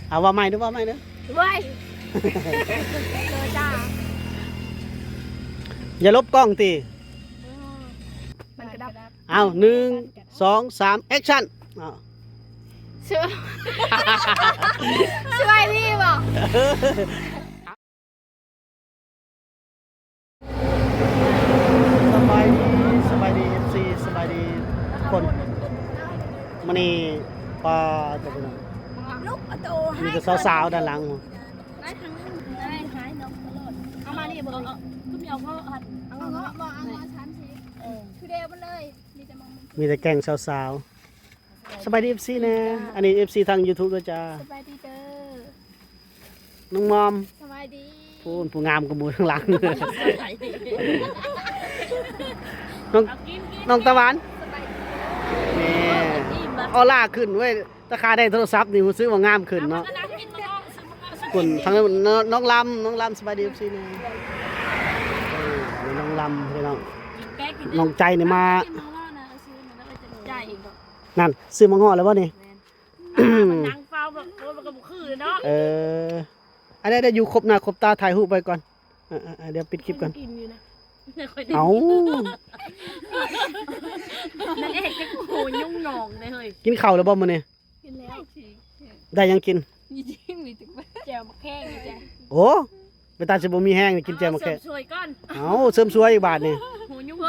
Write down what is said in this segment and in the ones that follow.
ເອົາ ເວົ້າໃໝ່ເດີ້ ເວົ້າໃໝ່ເດີ້. ໂອ້ຍ ໂດຍຈ້າ. ຢ່າລົບກ້ອງຕິ. ເອີ ມັນກະດັບ. ເອົາ ໜຶ່ງ ສອງ ສາມ ແອັກຊັນ. ເອົາ ສະ ສະບາຍດີບໍ່? ສະບາຍດີ ສະບາຍດີ ເອັຟຊີ ສະບາຍດີທຸກຄົນ. ມື້ນີ້ ປາ ເຈົ້າ ພີ່ນ້ອງ ມີແຕ່ສາວໆ ດ້ານຫຼັງ. ເອົາມານີ້ບໍ່? ຄືມີເອົາເງາະຫັ້ນ ເອົາເງາະບໍ່? ເອົາເງາະສາມສິບ. ເອີ ຄືແດວມັນເລີຍ ມີແຕ່ມັງ ມີແຕ່ແກ້ງສາວໆ. ສະບາຍດີ ເອັຟຊີ ແດ່. ອັນນີ້ ເອັຟຊີ ທາງ YouTube ເດີ້ຈ້າ. ສະບາຍດີເດີ້ ນ້ອງມອມ. ສະບາຍດີ. ຜູ້ ຜູ້ງາມກວ່າໝູ່ທາງຫຼັງ. ນ້ອງ ນ້ອງຕາຫວານ. ສະບາຍດີ. ແນ່ ອໍລາຂຶ້ນເວີຍ. ຕາຂາໄດ້ໂທລະສັບນີ້ ຮູ້ສຶກວ່າງາມຂຶ້ນເນາະ. ຄຸນ ທາງ ນ້ອງລຳ ນ້ອງລຳ ສະບາຍດີ ເອັຟຊີ ແດ່. ເອີ ນ້ອງລຳ ພີ່ນ້ອງ. ນ້ອງໃຈນີ້ມາ ນັ້ນ ຊື້ມາເງາະແລ້ວບໍ່ນີ້? ແມ່ນ ມັນນັ່ງເຝົ້າແບບ ໂອ້ຍ ມັນກະບໍ່ຄືເນາະ. ເອີ ອັນໃດ ດຽວຢູ່ຄົບໜ້າຄົບຕາ ຖ່າຍຮູບໄວ້ກ່ອນ. ເອີ ເອີ ເອີ ດຽວປິດຄລິບກ່ອນ. ເອົາ ນາງເອກຈະໂຫຍົງຫຍອງເດ້ເຮີ້ຍ. ກິນເຂົ້າແລ້ວບໍ່ມື້ນີ້? ກິນແລ້ວ. ໄດ້ຫຍັງກິນ? ມີແຈ່ວໝາກແຂ້ງ. ໂອ້ ເປັນຕາຊິບໍ່ມີແຮງກິນແຈ່ວໝາກແຂ້ງ. ເອົາ ເສີມສວຍກ່ອນ. ເອົາ ເສີມສວຍອີກບາດນີ້. ໂຫ ຫຍຸ່ງ ໂຫ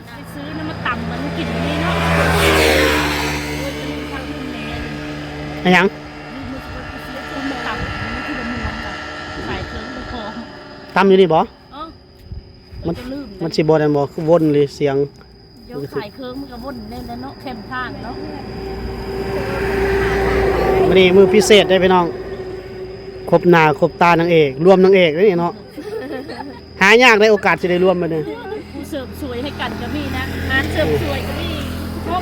ໄປຊື້ນ້ຳມາຕຳມັນກິນນີ້ເນາະ. ອີຫຍັງ? ຕຳຢູ່ນີ້ບໍ່? ເອີ ມັນ ມັນຊິບໍ່ນັ້ນບໍ່? ຄືວົນຫຼືສຽງ. ເຈົ້າຂາຍເຄື່ອງມັນກະວົນແນ່ນແຫຼະເນາະ ແຄມທາງເນາະ. ມື້ນີ້ມື້ພິເສດເດ້ພີ່ນ້ອງ ຄົບໜ້າຄົບຕານາງເອກ ລວມນາງເອກເດ້ນີ້ເນາະ. ຫາຍາກໃດໂອກາດຊິໄດ້ລວມແບບນີ້. ຜູ້ເສີມສວຍໃຫ້ກັນກະມີນະ ຮ້ານເສີມສວຍກະມີ ຄົບ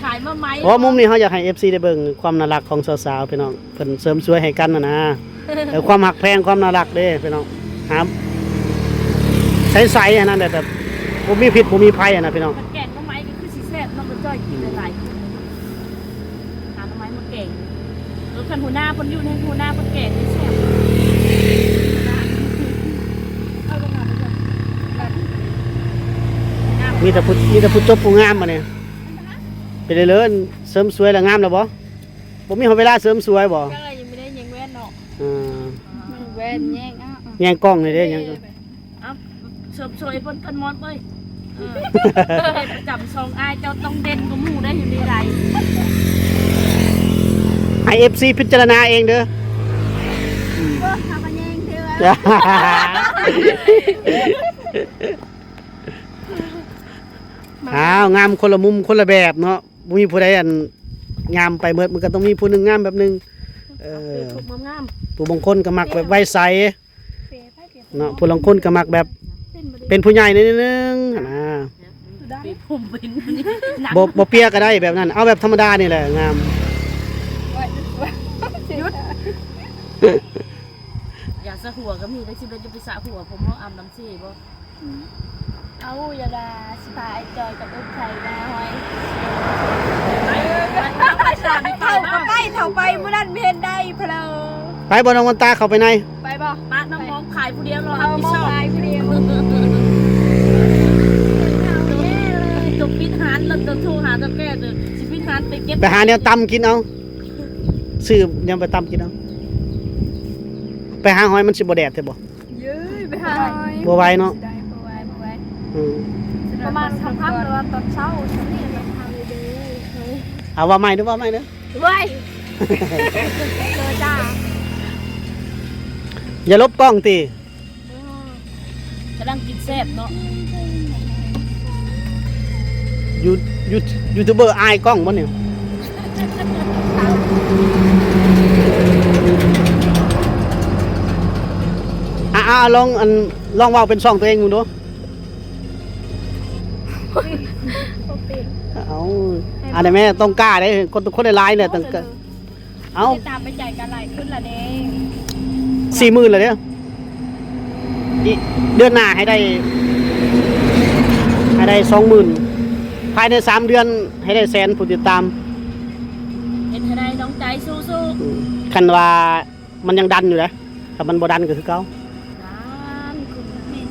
ຂາຍມາໃໝ່. ໂອ້ ມຸມນີ້ເຮົາຢາກໃຫ້ເອັຟຊີໄດ້ເບິ່ງຄວາມໜ້າຮັກຂອງສາວໆ ພີ່ນ້ອງ. ເພິ່ນເສີມສວຍໃຫ້ກັນຫັ້ນນະ. ເອີ ຄວາມຮັກແພງ ຄວາມໜ້າຮັກເດ້ພີ່ນ້ອງ. ຫາ ໃສໆ ຫັ້ນນະ ແບບ ແບບບໍ່ມີພິດບໍ່ມີໄພຫັ້ນນະພີ່ນ້ອງ. ແກງໜໍ່ໄມ້ກະຄືຊິແຊບເນາະ ບໍ່ຈ້ອຍກິນຫຼາຍໆ ຫາໜໍ່ໄມ້ມາແກງ. ເອີ ຄັນຫົວໜ້າເພິ່ນຢູ່ໃນ ຫົວໜ້າເພິ່ນແກງນີ້ແຊບ. ມີແຕ່ຜູ້ ມີແຕ່ຜູ້ຈົບຜູ້ງາມບາດນີ້. ເປັນໄດເລີ ເສີມສວຍແລ້ວງາມແລ້ວບໍ່? ບໍ່ມີເວລາເສີມສວຍບໍ່? ກໍເລີຍຍັງບໍ່ໄດ້ແຍງແວ່ນເນາະ. ເອີ ແວ່ນແຍງ ແຍງກ້ອງນີ້ເດ້ ແຍງກ້ອງ. ເອົາ ເສີມສວຍເພິ່ນກັນມອດເວີຍ. ເອີ ປະຈຳຊ່ອງອ້າຍເຈົ້າຕ້ອງເດັ່ນກວ່າໝູ່ໄດ້ ຢູ່ໃດໆ. ໃຫ້ເອັຟຊີພິຈາລະນາເອງເດີ. ເອີ ຫາກະແຍງເທື່ອ. ອ້າວ ງາມຄົນລະມຸມຄົນລະແບບເນາະ. ບໍ່ມີຜູ້ໃດອັນງາມໄປເໝິດ ມັນກະຕ້ອງມີຜູ້ໜຶ່ງງາມແບບໜຶ່ງ. ເອີ ຜູ້ບາງຄົນກະມັກແບບໄວໃສເນາະ ຜູ້ລາງຄົນກະມັກແບບເປັນຜູ້ໃຫຍ່ໜ້ອຍໜຶ່ງຫັ້ນນະ. ບໍ່ ບໍ່ເປຍກະໄດ້ແບບນັ້ນ ເອົາແບບທຳມະດານີ້ແຫຼະງາມ. ຢ່າສະຫົວກະມີ ໄດ້ຊິເປັນຈະໄປສະຫົວ ຜົມເຮົາອາບນ້ຳເຊບໍ່? ເອົາ ຢ່າວ່າຊິພາໄອ້ຈອຍກັບເອີ້ນໄຊມາຫອຍ. ເຖົ້າກະໄປ ເຖົ້າໄປ ມື້ນັ້ນແມ່ນໄດ້ພະໂລ. ໄປບໍ່ນ້ອງວັນຕາ ເຂົ້າໄປໃນ? ໄປບໍ່? ປະນ້ອງມອງຂາຍຜູ້ດຽວ ເຮົາຮັບຜິດຊອບ. ຈະປິດຮ້ານ ລະໂທຫາເຖົ້າແກ່ ຊິປິດຮ້ານໄປເກັບ ໄປຫາແນວຕຳກິນເອົາ. ຊື້ແນວໄປຕຳກິນເອົາ. ໄປຫາຫອຍມັນຊິບໍ່ແດດແທ້ບໍ່? ເຢີ້ຍ ໄປຫາຫອຍ ບໍ່ໄຫວເນາະ. ບໍ່ໄຫວ ບໍ່ໄຫວ. ອືມ ປະມານຄ່ຳໆ ຫຼືວ່າຕອນເຊົ້າ ຊ່ຳນີ້ແຫຼະ. ເອົາ ເວົ້າໃໝ່ເດີ້ ເວົ້າໃໝ່ເດີ້. ເວີຍ ໂດຍຈ້າ. ຢ່າລົບກ້ອງຕິ. ກຳລັງກິນແຊບເນາະ. ຢູ ຢູ ຢູທູບເບີອາຍກ້ອງບໍ່ນີ້? ອ່າ ອ່າ ລອງ ອັນ ລອງເວົ້າເປັນຊ່ອງຕົວເອງເບິ່ງດູ. ເອົາ ອັນນີ້ແມ່ຕ້ອງກ້າເດ້ ຄົນ ຄົນຫຼາຍໆ ແຫຼະ ຕ້ອງກ້າ. ເອົ້າ ຕິດຕາມໄປໃຈກັນຫຼາຍຂຶ້ນລະເດ້ ສີ່ໝື່ນລະເດ້. ອີກເດືອນໜ້າໃຫ້ໄດ້ ໃຫ້ໄດ້ສອງໝື່ນ ພາຍໃນສາມເດືອນໃຫ້ໄດ້ແສນຜູ້ຕິດຕາມ. ເອັ ໃຫ້ໄດ້ນ້ອງໃຈສູ້ໆ ອືມ ຄັນວ່າມັນຍັງດັນຢູ່ເດ້ ຖ້າມັນບໍ່ດັນກໍຄືເກົ່າ ດັນຄືແມ່ນ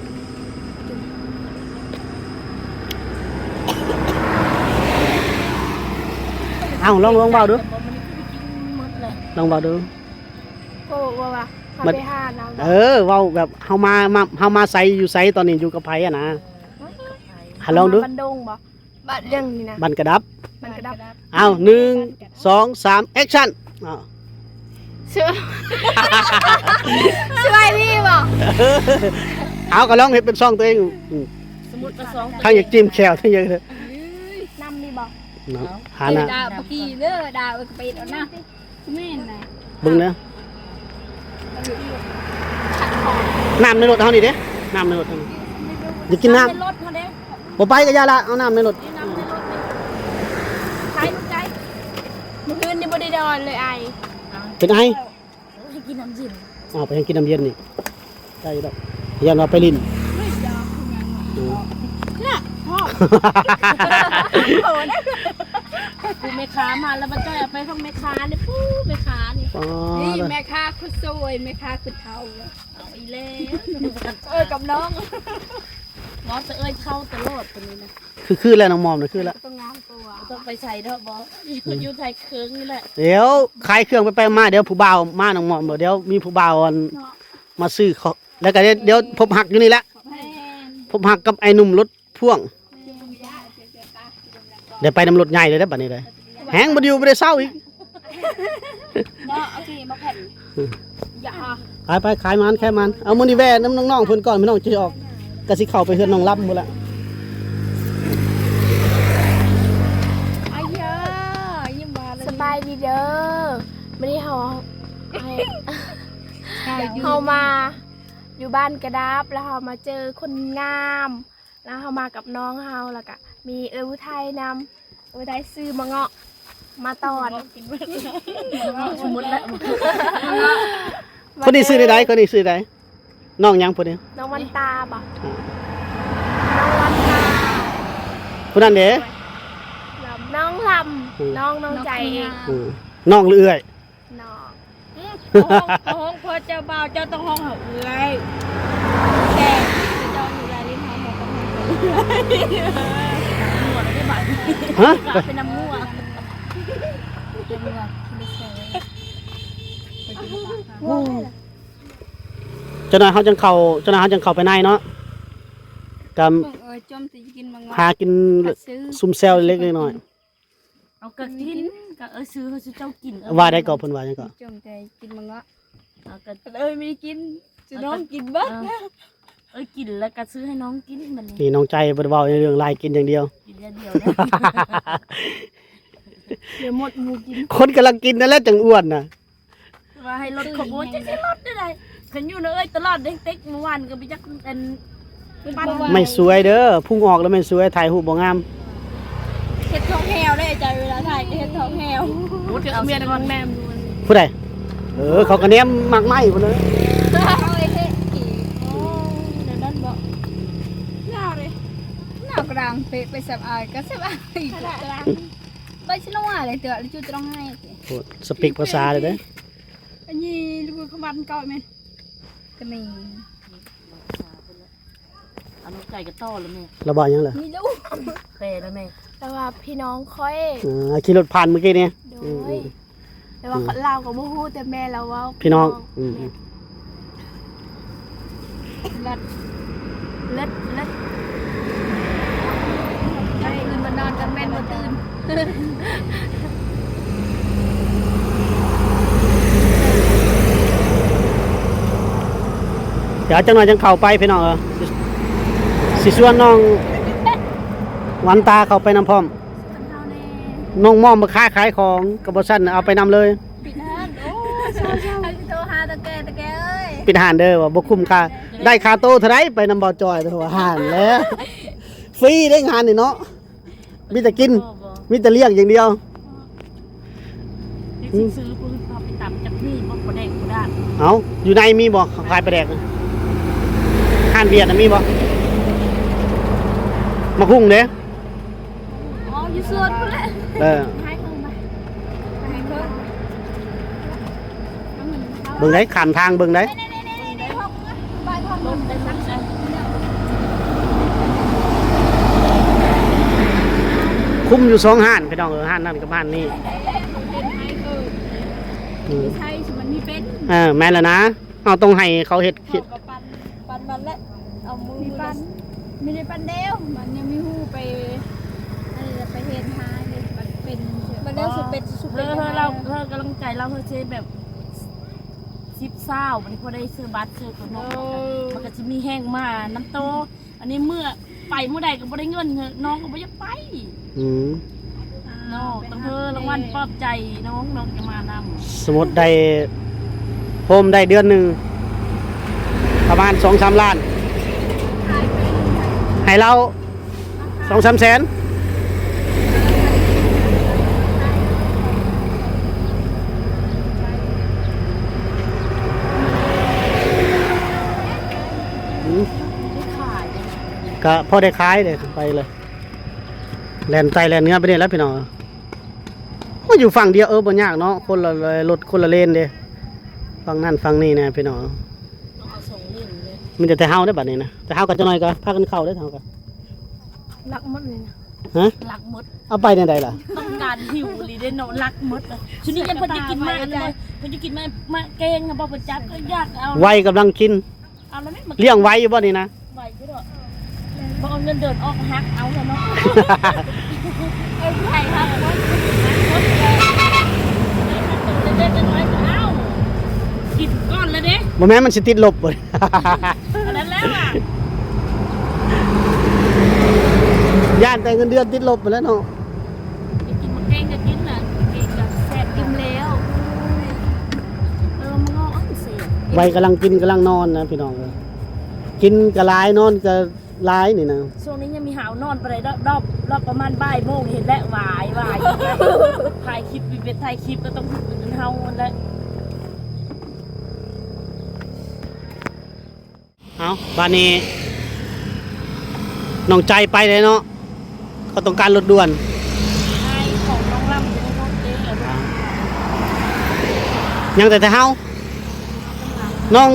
ເອົ້າ ລອງ ລອງເວົ້າດູ ແຕ່ບໍ່ ມັນຄືໄປກິນໝົດແຫຼະ ລອງເວົ້າດູ ໂອ້ ວ່າ ວ່າ ເຮົາໄປຫາລາວ ເອີ ເວົ້າແບບເຮົາມາ ມາ ເຮົາມາໃສ ຢູ່ໃສ ຕອນນີ້ຢູ່ກັບໃຜຫັ້ນນະ ເອີ ຫາລອງດູ ບ້ານດົງບໍ່? ບ້ານຫຍັງນີ້ນະ ບ້ານກະດັບ ບ້ານກະດັບ ເອົ້າ ໜຶ່ງ ສອງ ສາມ ແອັກຊັນ ເອົ້າ ສະ ສະບາຍດີບໍ່? ເອົາ ກໍລອງເຮັດເປັນຊ່ອງຕົວເອງ ອືມ ສະມຸດວ່າສອງ ທັງຢາກຈິ້ມແຂ້ວ ທັງຢາກ ນຳນີ້ບໍ່? ນຳ ຫານະ ເອີ ດ່າປະກີເດີ ດ່າເອີ ໄປເອົານະ ແມ່ນນະ ເບິ່ງເດີ ນ້ຳໃນລົດເຮົານີ້ເດ້ ນ້ຳໃນລົດເຮົານີ້ ຢາກກິນນ້ຳ ນ້ຳໃນລົດເຮົາເດ້ ບໍ່ໄປກໍຢ່າລະ ເອົານ້ຳໃນລົດ ນີ້ນ້ຳໃນລົດນີ້ ໃຊ້ໃຊ້ ມື້ຄືນນີ້ບໍ່ໄດ້ນອນເລີຍ ໄອ ເປັນໄອ ເອີ ໃຫ້ກິນນ້ຳເຢັນ ອ້າວ ໄປໃຫ້ກິນນ້ຳເຢັນນີ້ ໄດ້ດອກ ຢ້ານວ່າໄປຫຼິ້ນ ເຮີ້ຍ ຢາກກິນຫຍັງ ເອີ ນະ ພໍ່ ໂອ້ ນະ ຜູ້ແມ່ຄ້າມາແລ້ວ ມາຈ່ອຍເອົາໄປຂອງແມ່ຄ້ານີ້ ຜູ້ແມ່ຄ້ານີ້ ອໍ ນີ້ແມ່ຄ້າຄົນສວຍ ແມ່ຄ້າຄົນເຖົ້າ ເອົາອີກແລ້ວ ເອີ ກັບນ້ອງ ເວົ້າແຕ່ເອື້ອຍເຖົ້າຕະຫຼອດຄົນນີ້ນະ ຄື ຄືແລ້ວນ້ອງມອມນະ ຄືແລ້ວ ຕ້ອງງາມກວ່າ ບໍ່ຕ້ອງໄປໃສດອກ ບໍ່ ອືມ ຢູ່ໄທເຄິ່ງນີ້ແຫຼະ ດຽວຂາຍເຄື່ອງໄປໆມາໆ ດຽວຜູ້ບ່າວມາ ນ້ອງມອມ ດຽວມີຜູ້ບ່າວອັນ ເນາະ ມາຊື້ ແລ້ວກໍດຽວ ດຽວພົບຮັກຢູ່ນີ້ແຫຼະ ແມ່ນ ພົບຮັກກັບໄອ້ໜຸ່ມລົດ ພວງ ໄດ້ໄປນຳລົດໃຫຍ່ເລີຍເດ້ ບັດນີ້ເດ້ ແຮງບໍ່ຢູ່ບໍ່ໄດ້ເຊົາອີກ ເນາະ ໂອເຄ ມາແຜ່ນ ຢ່າ ໄປໆ ຂາຍມັນ ຂາຍມັນ ເອົາ ມື້ນີ້ແວ່ນຳນ້ອງໆເພິ່ນກ່ອນ ພີ່ນ້ອງ ຊິອອກ ກະຊິເຂົ້າໄປເຮືອນນ້ອງລຳພຸ້ນລະ ອາຍາ ຍິ້ມຫວານ ສະບາຍດີເດີ ມື້ນີ້ເຮົາ ເຮົາມາຢູ່ບ້ານກະດັບ ແລ້ວເຮົາມາເຈີຄົນງາມ ແລ້ວເຮົາມາກັບນ້ອງເຮົາ ແລ້ວກະມີເອື້ອຍຜູ້ໄທນຳ ເອື້ອຍຜູ້ໄທຊື້ມະເງາະມາຕອນ ເອົາໝົດແລ້ວ ຄົນນີ້ຊື່ໃດ? ຄົນນີ້ຊື່ໃດ? ນ້ອງຫຍັງຜູ້ນີ້? ນ້ອງວັນຕາບໍ? ອ່າ ນ້ອງວັນຕາ ຜູ້ນັ້ນເດ? ນ້ອງລຳ ອືມ ນ້ອງ ນ້ອງໃຈ ອືມ ນ້ອງຫຼືເອື້ອຍ? ນ້ອງ ອືມ ເຮົາຮ້ອງ ເຮົາຮ້ອງພໍ່ເຈົ້າບ່າວ ເຈົ້າຕ້ອງຮ້ອງເຮົາເອື້ອຍ ແຕ່ເຈົ້າຢູ່ລາວນີ້ເຮົາ ເຮົາຕ້ອງຮ້ອງເອື້ອຍ ເອີ ໝວດໄດ້ບາດນີ້ ຮະ? ເປັນນ້ຳງົວ ເປັນງົວ ໂອ້ ຈັກໜ່ອຍເຮົາຈັ່ງເຂົ້າ ຈັກໜ່ອຍເຮົາຈັ່ງເຂົ້າໄປໃນເນາະ ກະ ເອີ ຈົມຊິກິນມັນ ຫາກິນຊຸມແຊວເລັກໆນ້ອຍໆ. ເອົາກະກິນ ກະເອີຊື້ໃຫ້ຊຸເຈົ້າກິນ ເອີ ວ່າໄດ້ກໍ ເພິ່ນວ່າຫຍັງກໍ ຈົ່ງແຕ່ກິນມັນເນາະ ເອົາກະ ເອີມີກິນ ຊຸນ້ອງກິນເບິດ ເອີ ເອີກິນແລ້ວກະຊື້ໃຫ້ນ້ອງກິນບັດນີ້ ນີ້ນ້ອງໃຈບໍ່ໄດ້ເວົ້າໃນເລື່ອງລາຍກິນຢ່າງດຽວ ກິນຢ່າງດຽວ ດຽວໝົດໝູ່ກິນ ຄົນກຳລັງກິນນັ້ນແຫຼະຈັ່ງອ້ວນນະ. ວ່າໃຫ້ລົດຂະບວນ ຈັກຊິລົດໄດ້ໃດ ຄັນຢູ່ນຳເອື້ອຍຕະຫຼອດເດ້ ເຕັກມື້ວານກໍໄປຈັກອັນ ໄມ້ສວຍເດີ ພຸງອອກແລ້ວໄມ້ສວຍ ຖ່າຍຮູບບໍ່ງາມ ເຮັດທ້ອງແຮວໄດ້ ໃຈເວລາຖ່າຍກໍເຮັດທ້ອງແຮວ ໂອ້ ເທື່ອເມຍນະ ແມ່ນ ຜູ້ໃດ? ເອີ ເຂົາກໍແນມໝາກໄມ້ພຸ້ນເລີຍ ເອົາໄອ້ເຮັດກີ ໂອ້ ແນວນັ້ນບໍ ໜາວເດ້ ໜາວກະດັງ ໄປ ໄປສຳອາຍກໍສຳອາຍ ກະດັງ ໄປສະໜວາເລີຍ ເທື່ອຈຸດຕະຫຼອງໃຫ້ ໂອ້ ສະເປັກພາສາເລີຍເດ້. ອັນນີ້ລູກຂະມັນເກົ່າແມ່ນ ກະມີ ອັນນອກໃຈກະຕໍ່ລະແມ່ ລະບາຍຫຍັງລະ ມີລູກ ແປລະແມ່ ລະວ່າພີ່ນ້ອງຂ້ອຍ ອ່າ ຂີ່ລົດຜ່ານມື້ກີ້ນີ້ ໂດຍ ອືມໆ ແຕ່ວ່າ ອືມ ລາວກໍບໍ່ຮູ້ ແຕ່ແມ່ລາວເວົ້າ ພີ່ນ້ອງ ພີ່ນ້ອງ ອືມ ແມ່ນ ເລີດ ເລີດ ເລີດ ໃນຄືນມານອນກັນແມ່ນບໍ່ຕື່ນ ດຽວຈັກໜ່ອຍຈັ່ງເຂົ້າໄປພີ່ນ້ອງເອີຍ ຊິ ຊິຊວນນ້ອງວັນຕາເຂົ້າໄປນຳພ້ອມ ນ້ອງມອມມາຄ້າຂາຍຂອງ ກໍບໍ່ຊັ້ນເອົາໄປນຳເລີຍ. ປິດຮ້ານ ໂອ້ ເຊົາໆ ໃຫ້ໂທຫາຕາແກ່ ຕາແກ່ເອີຍ ປິດຮ້ານເດີ ວ່າບໍ່ຄຸ້ມຄ່າ ໄດ້ຄ່າໂຕເທົ່າໃດ ໄປນຳບ່າວຈອຍ ໂທຫາແລ້ວ ຟຣີເດ້ງານນີ້ເນາະ ມີແຕ່ກິນ ມີແຕ່ລ້ຽງຢ່າງດຽວ ຊິຊື້ປຶບເຮົາໄປຕຳຈັກນີ້ບໍ່ ປາແດກບໍ່ດ້ານ ເອົ້າ ຢູ່ໃນມີບໍ່ ເຂົາຂາຍປາແດກ ຮ້ານຫວຽດນະມີບໍ່ ໝາກຫຸ່ງເດ້ ອໍ ຢູ່ສວນພຸ້ນແຫຼະ ເອີ ໃຫ້ເຂົາມາ ໃຫ້ເຂົາ ເບິ່ງໄດ໋ ຂ້າມທາງເບິ່ງໄດ໋. ຄຸ້ມຢູ່ສອງຮ້ານພີ່ນ້ອງເອີຍ ຮ້ານນັ້ນກັບຮ້ານນີ້. ອືມ ເອີ ແມ່ນແລ້ວນະ ເຮົາຕ້ອງໃຫ້ເຂົາເຮັດ ເຂົາກໍປັ່ນ ປັ່ນມັນແຫຼະ ເອົາມື ມີປັ່ນ ມີແຕ່ປັ່ນແລ້ວ ມັນຍັງມີຮູ້ໄປ ອັນນີ້ລະ ໄປເຮັດຫາເດ້ ມັນເປັນ ມັນແລ້ວຊິເປັນ ຊິເປັນ ເອີ ເຮົາ ເຮົາກຳລັງໃຈລາວ ເຮົາຊິແບບສິບ ຊາວ ມັນພໍໄດ້ຊື້ບັດຊື້ຂະໜົມ ເອີ ມັນກໍຊິມີແຮງມານຳໂຕ. ອັນນີ້ເມື່ອໄປມື້ໃດກໍບໍ່ໄດ້ເງິນ ນ້ອງກໍບໍ່ຢາກໄປ. ອືມ ເນາະ ຕ້ອງເຮີລາງວັນປອບໃຈນ້ອງ ນ້ອງຈະມານຳ. ສົມມຸດໄດ້ໂຮມໄດ້ເດືອນໜຶ່ງປະມານສອງສາມລ້ານ ໃຫ້ລາວສອງສາມແສນ. ອືມ ກະພໍໄດ້ຂາຍເດ້ ໄປເລີຍ ແລ່ນໃຕ້ແລ່ນເໜືອໄປນີ້ແຫຼະພີ່ນ້ອງ. ໂອ້ຍ ຢູ່ຝັ່ງດຽວ ເອີ ບໍ່ຍາກເນາະ ຄົນລະລົດ ຄົນລະເລນເດ້ ຝັ່ງນັ້ນຝັ່ງນີ້ນະພີ່ນ້ອງ. ມີແຕ່ ແຕ່ເຮົາເດ້ບັດນີ້ນະ ແຕ່ເຮົາກໍຈັກໜ້ອຍກໍພາກັນເຂົ້າເດ້ ເຮົາກໍ ລັກໝົດນີ້ນະ ຮະ ລັກໝົດ. ເອົາໄປແນວໃດລະ? ຕ້ອງການຫິວອີ່ຫຼີເດ້ເນາະ ລັກໝົດ. ຊຸດນີ້ຍັງເພິ່ນຈະກິນໝາກອັນນັ້ນບໍ່? ເພິ່ນຈະກິນໝາກ ໝາກແກງນະບໍ່? ເພິ່ນຈັບກໍຢາກເອົາ ໄວກຳລັງກິນ. ເອົາແລ້ວແມ່ ລ້ຽງໄວຢູ່ບໍ່ນີ້ນະ? ໄວຢູ່ດອກ ບໍ່ເອົາເງິນເດືອນອອກ ຫັກເອົາຊະເນາະ. ເອີ ໃຫ້ຫັກໝົດ ຫັກໝົດເລີຍ ເລັກໆນ້ອຍໆກໍເອົາ ກິນກ່ອນລະເດ້. ບໍ່ແມ່ນມັນຊິຕິດລົບບໍ່? ອັນນັ້ນແຫຼະວ່າ ຢ້ານແຕ່ເງິນເດືອນຕິດລົບຫັ້ນແຫຼະເນາະ. ຢາກກິນໝາກແກງກໍກິນນະ ໝາກແກງກໍແຊບ ອີ່ມແລ້ວ. ເອີ ມາງອກອັນແຊບ ໄວກຳລັງກິນກຳລັງນອນນະພີ່ນ້ອງເອີຍ ກິນກໍຫຼາຍນອນກໍຫຼາຍນີ້ນະ. ຊ່ວງນີ້ຍັງມີຫາວນອນປານໃດດອກ ດອກ ດອກປະມານບ່າຍໂມງເຫັນແລ້ວ ຫວາຍ ຫວາຍ ຖ່າຍຄລິບ ເປັນຖ່າຍຄລິບກໍຕ້ອງເຮົາຫັ້ນແຫຼະ. ເອົາ ບາດນີ້ນ້ອງໃຈໄປແລ້ວເນາະ ເຂົາຕ້ອງການລົດດ່ວນ ໃຊ່ ຂອງນ້ອງລຳຢູ່ໃນລົດເດ້. ຍັງແຕ່ ແຕ່ເຮົາ ນ້ອງ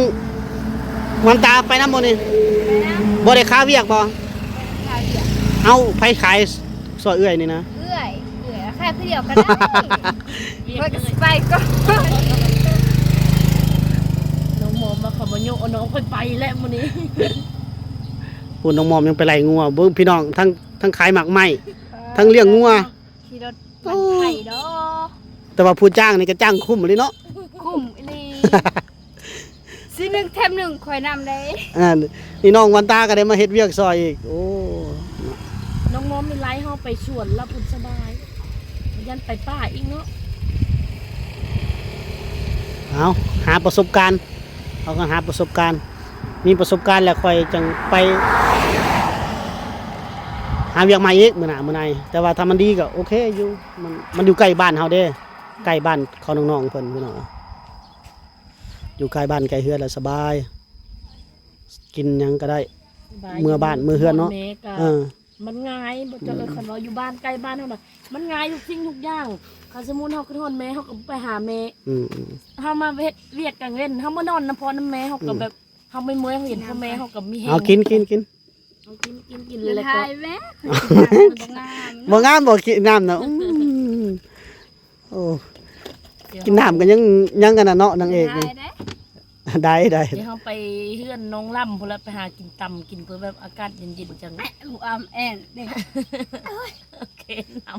ວັນຕາໄປນຳບໍ່ນີ້? ໄປນຳ. ບໍ່ໄດ້ຄາວຽກບໍ່? ຄາວຽກ. ເອົ້າ ໃຜຂາຍ ຊ່ອຍເອື້ອຍນີ້ນະ ເອື້ອຍ ເອື້ອຍ ຂາຍຜູ້ດຽວກໍໄດ້ ຂ້ອຍກໍຊິໄປກ່ອນ. ນ້ອງມອມວ່າເຂົາບໍ່ໂຍະ ນ້ອງຂ້ອຍໄປແລ້ວມື້ນີ້. ໂອ້ ນ້ອງມອມຍັງໄປໄລ່ງົວ ເບິ່ງພີ່ນ້ອງ ທັງ ທັງຂາຍໝາກໄມ້ ເອີ ທັງລ້ຽງງົວ ຂີ່ລົດ ໂອ້ ໄຖດອກ. ແຕ່ວ່າຜູ້ຈ້າງນີ້ກໍຈ້າງຄຸ້ມອີ່ຫຼີເນາະ ຄຸ້ມອີ່ຫຼີ. ຊື້ໜຶ່ງແຖມໜຶ່ງຂ້ອຍນຳເດ້. ອັນນີ້ນ້ອງວັນຕາກໍໄດ້ມາເຮັດວຽກຊ່ອຍອີກ. ໂອ້ ນ້ອງມອມມີໄລ່ເຮົາໄປສວນລະພຸ້ນສະບາຍ ຢ້ານໄປປ່າອີກເນາະ. ເອົາ ຫາປະສົບການ ເຮົາກໍຫາປະສົບການ ມີປະສົບການແລ້ວຂ້ອຍຈັ່ງໄປຫາວຽກໃໝ່ອີກມື້ໜ້າມື້ໃນ. ແຕ່ວ່າຖ້າມັນດີກໍໂອເຄຢູ່ ມັນ ມັນຢູ່ໃກ້ບ້ານເຮົາເດ້ ໃກ້ບ້ານເຂົານ້ອງໆເພິ່ນພີ່ນ້ອງ. ຢູ່ໃກ້ບ້ານໃກ້ເຮືອນລະສະບາຍ ກິນຫຍັງກໍໄດ້ ສະບາຍ ເມືອບ້ານເມືອເຮືອນເນາະ. ແມ່ກໍ ເອີ ມັນງ່າຍ ບໍ່ເຈົ້າເອີຍ ອືມ ຄັນວ່າຢູ່ບ້ານໃກ້ບ້ານເຮົານະ ມັນງ່າຍທຸກສິ່ງທຸກຢ່າງ. ຄັນສົມມຸດເຮົາຄິດຮອດແມ່ ເຮົາກໍໄປຫາແມ່ ອືມໆ ເຮົາມາເຮັດວຽກກາງເວັນ ເຮົາມານອນນຳພໍ່ນຳແມ່ ເຮົາກໍ ອືມ ແບບ ເຮົາເມື່ອຍໆ ເຮົາເຫັນພໍ່ແມ່ ເຮົາກໍມີແຮງ. ເອົາ ກິນ ກິນ ກິນ ເອົາ ກິນ ກິນ ກິນ ແລ້ວກໍ ບໍ່ງາມ ບໍ່ງາມບໍ່ ກິນນ້ຳນະ. ອືມ ໂອ້ ກິນນ້ຳກໍຍັງ ຍັງອັນນັ້ນເນາະ ນາງເອກນີ້. ໄດ້ ໄດ້ ດຽວເຮົາໄປເຮືອນນ້ອງລຳພຸ້ນລະ ໄປຫາກິນຕຳກິນ ເພື່ອແບບອາກາດເຢັນໆ ຈັ່ງ ແອະ ອຳແອນເດ້ ໂອເຄນຳ. ດຽວ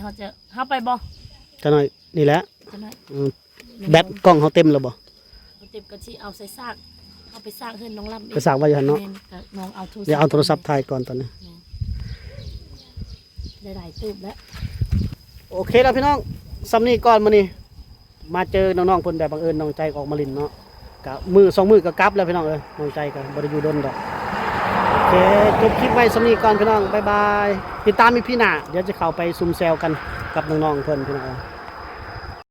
ເຮົາຈະ ເຮົາໄປບໍ່? ຈັກໜ້ອຍນີ້ແຫຼະ ຈັກໜ້ອຍ ອືມ ແບັດກ້ອງເຮົາເຕັມແລ້ວບໍ່? ບໍ່ເຕັມກໍຊິເອົາໃສ່ຊາກ ເອົາໄປຊາກເຮືອນນ້ອງລຳ ໄປຊາກໄວ້ຢູ່ຫັ້ນເນາະ. ແມ່ນ ກໍນ້ອງເອົາໂທລະສັບ ດຽວເອົາໂທລະສັບຖ່າຍກ່ອນຕອນນີ້ ແມ່ນ ໄດ້ຫຼາຍເຕີບແລ້ວ. ໂອເຄລະພີ່ນ້ອງ ສ່ຳນີ້ກ່ອນມື້ນີ້ ມາເຈີນ້ອງໆເພິ່ນແບບບັງເອີນ ນ້ອງໃຈກໍອອກມາຫຼິ້ນເນາະ ກະມື້ສອງມື້ກໍກັບແລ້ວພີ່ນ້ອງເອີຍ. ນ້ອງໃຈກໍບໍ່ໄດ້ຢູ່ດົນດອກ. ໂອເຄ ຈົບຄລິບໄວ້ສ່ຳນີ້ກ່ອນພີ່ນ້ອງ ບາຍບາຍ. ຕິດຕາມອີພີໜ້າ ດຽວຈະເຂົ້າໄປຊຸມແຊວກັນກັບນ້ອງໆເພິ່ນພີ່ນ້ອງເອີຍ.